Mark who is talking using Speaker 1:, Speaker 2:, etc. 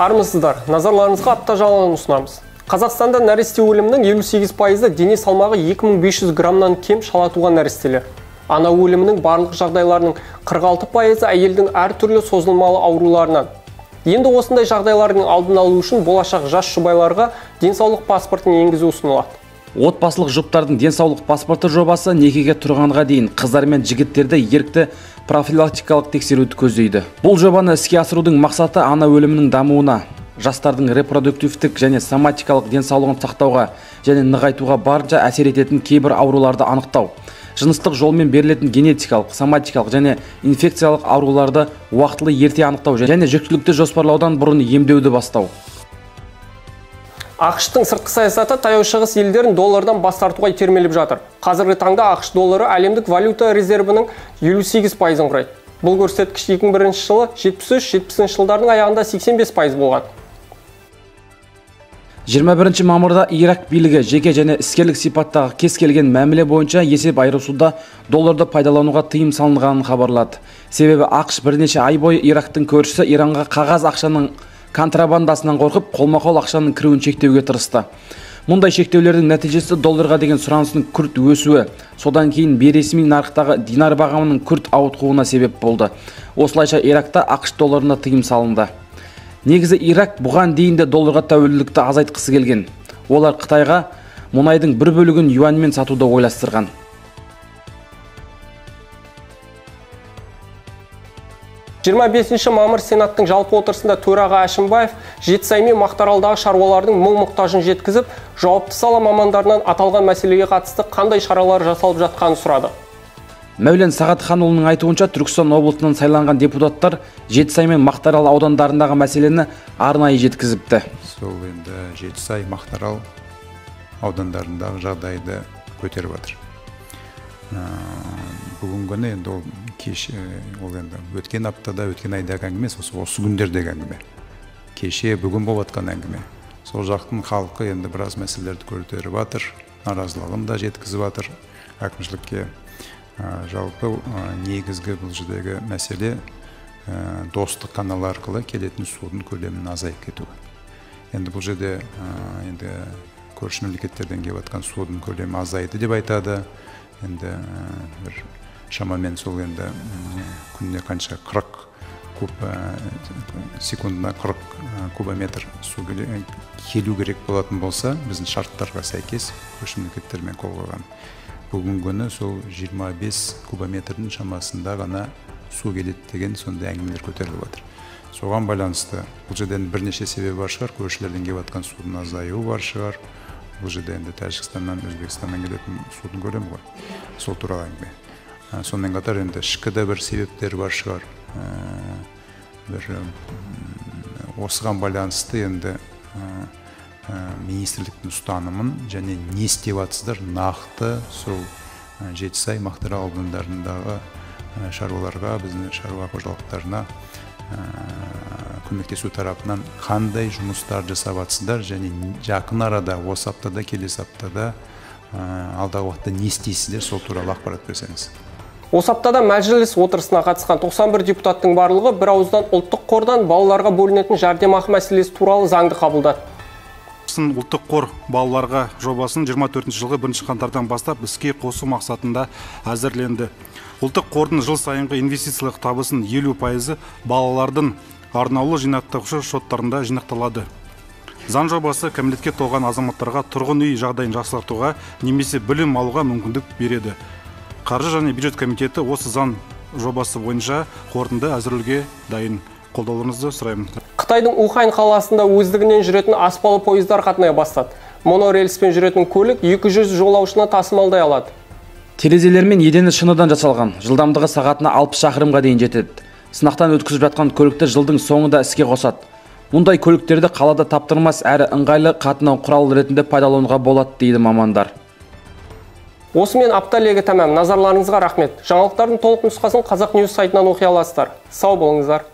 Speaker 1: Армысыздар, назарларыңызға апта жаңалығын ұсынамыз. Қазақстанда нәресте өлімінің 58%-ы дене салмағы 2500 граммнан кем шала туған нәрестелер. Ана өлімінің барлық жағдайларының 46%-ы әйелдің әртүрлі созылмалы ауруларынан. Енді осындай жағдайлардың алдын алу үшін болашақ жас жұбайларға денсаулық паспортын енгізу ұсынылады.
Speaker 2: Отбасылық жұптардың денсаулық паспорты жобасы некеге тұрғанға дейін қыздар мен жігіттерді ерікті профилактикалық тексеруді көздейді. Бұл жобаны іске асырудың мақсаты ана өлімінің дамуына, жастардың репродуктивтік және соматикалық денсаулығын сақтауға және нығайтуға барынша әсер ететін кейбір ауруларды анықтау, жыныстық жолмен берілетін генетикалық, соматикалық және инфекциялық ауруларды уақытылы ерте анықтау және жүктілікті жоспарлаудан бұрын емдеуді бастау.
Speaker 1: АҚШ-тың сыртқы саясаты Таяу Шығыс елдерін доллардан бас тартуға итермелеп жатыр. Қазіргі таңда АҚШ доллары әлемдік валюта резервінің 58%-ын құрайды. Бұл көрсеткіш 2001 жылы 73-70 жылдардың аяғында 85% болған.
Speaker 2: 21 мамырда Ирак билігі жеке және іскерлік сипаттағы кез келген мәміле бойынша есеп айырысуда долларды пайдалануға тыйым салынғанын хабарлады. Себебі АҚШ бірнеше ай бойы Ирактың көршісі Иранға қағаз ақшаның контрабандасынан қорқып, қолма-қол ақшаның кіруін шектеуге тырысты. Мұндай шектеулердің нәтижесі долларға деген сұраныстың күрт өсуі, содан кейін бейресми нарықтағы динар бағамының күрт ауытқуына себеп болды. Осылайша Иракта АҚШ долларына тыйым салынды. Негізі Ирак бұған дейін де долларға тәуелділікті азайтқысы келген. Олар Қытайға мұнайдың бір бөлігін юаньмен сатуды ойластырған.
Speaker 1: 25 мамыр Сенаттың жалпы отырысында төраға Әшімбаев Жетісай мен Мақтааралдағы шаруалардың мұң-мұқтажын жеткізіп, жауапты сала мамандарынан аталған мәселеге қатысты қандай шаралар жасалып жатқанын сұрады.
Speaker 2: Мәулен Сағатханұлының айтуынша, Түркістан облысынан сайланған депутаттар Жетісай мен Мақтаарал аудандарындағы мәселені арнайы жеткізіпті.
Speaker 3: Сол енді Жетісай, Мақтаарал аудандарындағы жағдайды көтеріп жатыр. Бүгінгі күні енді ол кеш, ол енді өткен аптада, өткен айдағы әңгіме, осы күндердегі әңгіме. Кеше, бүгін болып жатқан әңгіме. Сол жақтың халқы енді біраз мәселелерді көтеріп жатыр, наразылығын да жеткізіп жатыр әкімшілікке. Жалпы негізгі бұл жердегі мәселе Достық каналы арқылы келетін судың көлемінің азайып кетуі. Енді бұл жерде енді көрші мемлекеттерден келіп жатқан судың көлемі азайды деп айтады. Енді бір шамамен сол енді күніне қанша 40 куб, секундына 40 кубометр су келу керек болатын болса, біздің шарттарға сәйкес көрші мемлекеттермен қол қойған. Бүгінгі күні сол 25 кубометрдің шамасында ғана су келеді деген сондай әңгімелер көтеріліп жатыр. Соған байланысты бұл жерде бірнеше себебі бар шығар, көршілерден келіп жатқан судың азаюы бар шығар. Бұл жерде енді Тәжікстаннан, Өзбекстаннан келетін судың көлемі ғой. Сол туралы әңгіме. Сонымен қатар енді ішкі де бір себептер бар шығар. Бір осыған байланысты енді министрліктің ұстанымын және не істеп жатсыздар нақты сол Жетісай, Мақтаарал аудандарындағы шаруаларға, біздің шаруа қожалықтарына көмектесу тарапынан қандай жұмыстар жасап жатсыздар және жақын арада, осы аптада, келесі аптада, алдағы уақытта не істейсіздер, сол туралы ақпарат берсеңіз.
Speaker 1: Осы аптада мәжіліс отырысына қатысқан 91 депутаттың барлығы бір ауыздан ұлттық қордан балаларға бөлінетін жәрдемақы мәселесі туралы заңды қабылдады.
Speaker 4: Ұлттық қор балаларға жобасын 24 жылғы 1 қаңтардан бастап іске қосу мақсатында әзірленді. Ұлттық қордың жыл сайынғы инвестициялық табысының 50% балалардың арнаулы жинақтаушы шоттарында жинақталады. Заң жобасы кәмелетке толған азаматтарға тұрғын үй жағдайын жақсартуға немесе білім алуға мүмкіндік береді. Қаржы және бюджет комитеті осы заң жобасы бойынша қорытынды әзірлеуге дайын. Қолдауларыңызды сұраймын.
Speaker 1: Қытайдың Ухань қаласында өздігінен жүретін аспалы пойыздар қатынай бастады. Монорельспен жүретін көлік 200 жолаушыны тасымалдай алады.
Speaker 2: Терезелер мен едені шыныдан жасалған, жылдамдығы сағатына 60 шақырымға дейін жетеді. Сынақтан өткізіп жатқан көлікті жылдың соңында іске қосады. Мұндай көліктерді қалада таптырмас әрі ыңғайлы қатынау құралы ретінде пайдалануға болады дейді мамандар.
Speaker 1: Осымен апта легі тәмам. Назарларыңызға рахмет. Жаңалықтардың толық нұсқасын Қазақ Ньюс сайтынан оқи аласыздар. Сау болыңыздар.